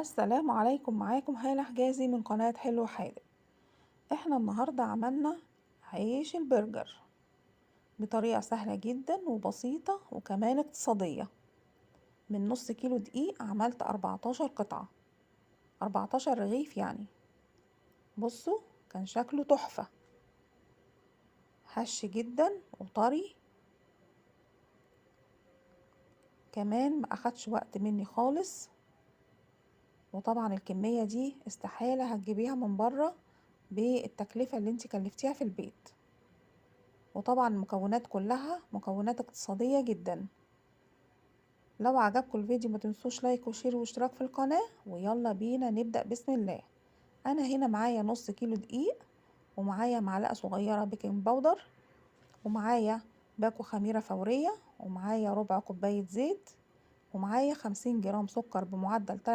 السلام عليكم، معاكم هالة حجازي من قناة حلو حادق. احنا النهاردة عملنا عيش البرجر بطريقة سهلة جدا وبسيطة وكمان اقتصادية. من نص كيلو دقيق عملت 14 قطعة، 14 رغيف يعني. بصوا كان شكله تحفة، هش جدا وطري، كمان ما اخدش وقت مني خالص. وطبعا الكمية دي استحالة هتجيبيها من بره بالتكلفة اللي انت كلفتيها في البيت. وطبعا المكونات كلها مكونات اقتصادية جدا. لو عجبكم الفيديو ما تنسوش like و share واشتراك في القناة، ويلا بينا نبدأ بسم الله. انا هنا معايا نص كيلو دقيق، ومعايا معلقة صغيرة baking powder، ومعايا باكو خميرة فورية، ومعايا ربع كوباية زيت، ومعايا 50 جرام سكر بمعدل 3